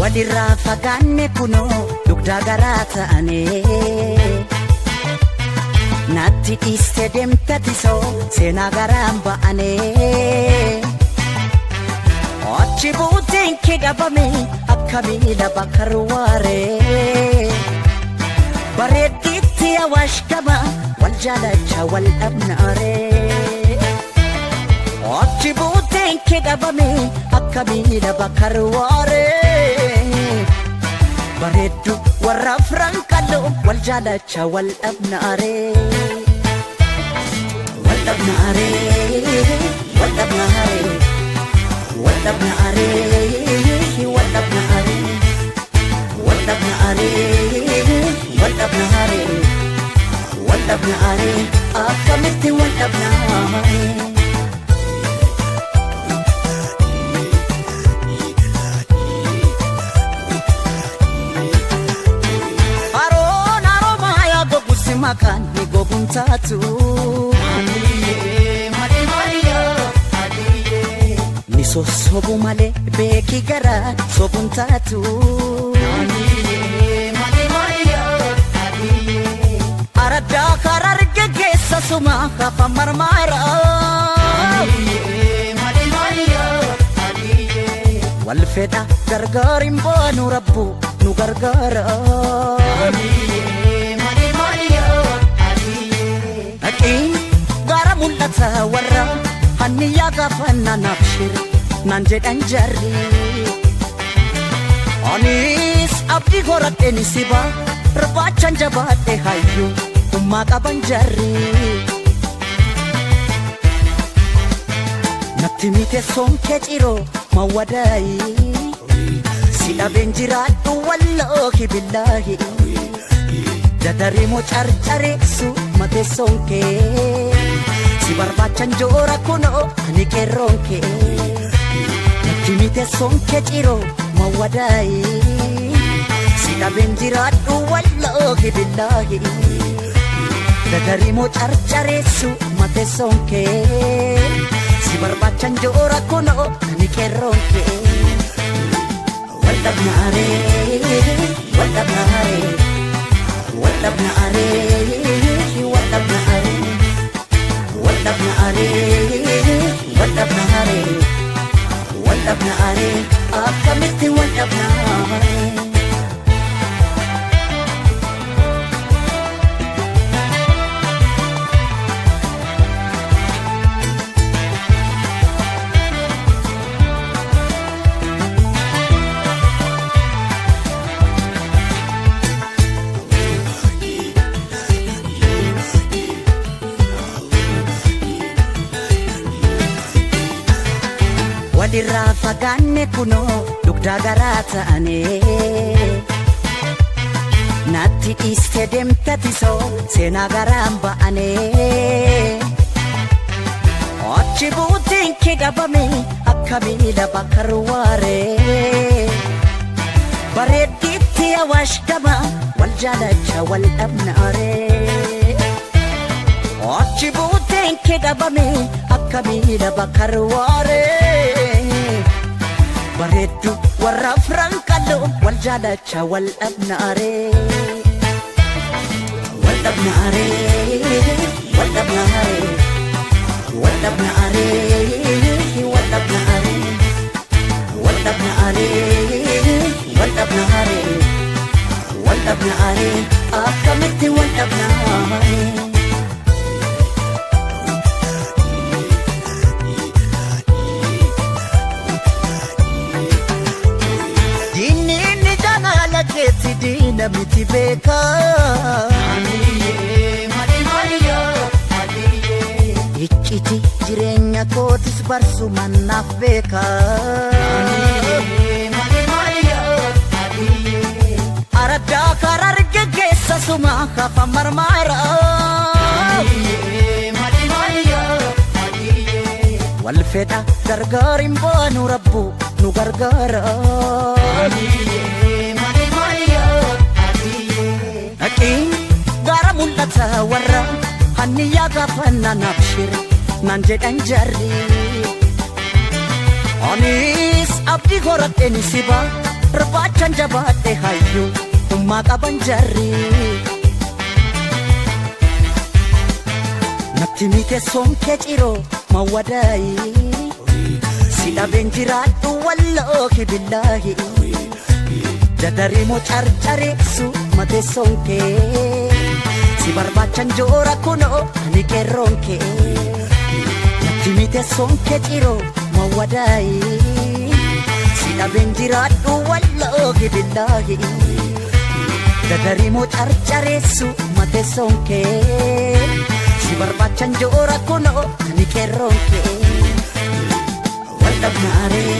Walirraa fagaanne kunoo dugdaa garaa ta'anee. Natti dhiiste deemta tisoo seenaa garaan ba'anee. Achi buuteen kee dhabame akka miila bakka ruwaaree. Bareeddiitti awaash gama wal jaalacha wal dhabnaaree. Achi buuteen kee dhabame akka miila bakka ruwaaree. Bareeddu warra afran qalloo wal jaalacha wal dhabnaaree. Wal dhabnaaree, wal dhabnaaree, wal dhabnaaree, wal dhabnaaree, wal dhabnaaree, wal dhabnaaree, wal dhabnaaree, akkamitti wal dhabnaaree. Haroon haroomaa yaa goguusi maqaan ni goguun taatu. Ni sossobu malee beeki garaa sobuun taatu. Araddaa karaa argaggeessa suma hafa marmaara. Wal fedha gargaar hin baanu rabbu nu gargaara. Dhaqiin gara mul'ata warra hanniyaa gaafannaa naaf shir naan jedhan jarri. Anis abdii horadheen siba irbaachan jabaadhe hayyuu ummaa qaban jarri. Natti miteessoon kee ciroo mawwadaayi. Si dhabeen jiraadhu wallaahi billaahi. Dadarimoo carcareessu mateessoon kee. Si barbaachan joora kunoo ani qeerroon kee. Natti miteessoon kee ciroo mawwadaayi. Si dhabeen jiraadhu wallaahi billaahi. Dadarimoo carcareessu mateessoon kee. Si barbaachan joora kunoo ani qeerroon kee. Wal dhabnaaree, wal dhabnaaree, wal dhabnaaree, wal dhabnaaree, wal dhabnaaree, wal dhabnaaree, wal dhabnaaree, akkamitti wal dhabnaaree. Walirraa fagaanne kunoo dugdaa garaa ta'anee. Natti dhiiste deemta tisoo seenaa garaan ba'anee. Achi buuteen kee dhabame akka miila bakka ruwaaree. Bareeddiitti awaash gama wal jaalacha wal dhabnaaree. Achi buuteen kee dhabame akka miila bakka ruwaaree. Bareeddu warra afran qalloo wal jaalacha wal dhabnaaree. Wal dhabnaaree, wal dhabnaaree, wal dhabnaaree, wal dhabnaaree, wal dhabnaaree, wal dhabnaaree, wal dhabnaaree, akkamitti wal dhabnaaree. Diinni inni jaalala keetti diina miti beekaa. Icciti jireenya kootis barsumaan naaf beekaa. Araddaa karaa argaggeessa suma hafa marmaara. Wal fedha gargaar hin baanu rabbu nu gargaara. Dhaqiin gara mul'ata warra hanniyaa gaafannaa naaf shir naan jedhan jarri. Anis abdii horadheen siba Barbaachan jabaadhe hayyuu ummaa qaban jarri. Natti miteessoon kee ciroo mawwadaayi. Si dhabeen jiraadhu wallaahi billaahi. Dadariimoo carcareessu mateessoon kee. Si barbaachan joora kunoo ani qeerroon kee. Natti miteessoon kee ciroo mawwadaayi. Si dhabeen jiraadhu wallaahi billaahi. Dadariimoo carcareessu mateessoon kee. Si barbaachan joora kunoo ani qeerroon kee. Wal dhabnaaree.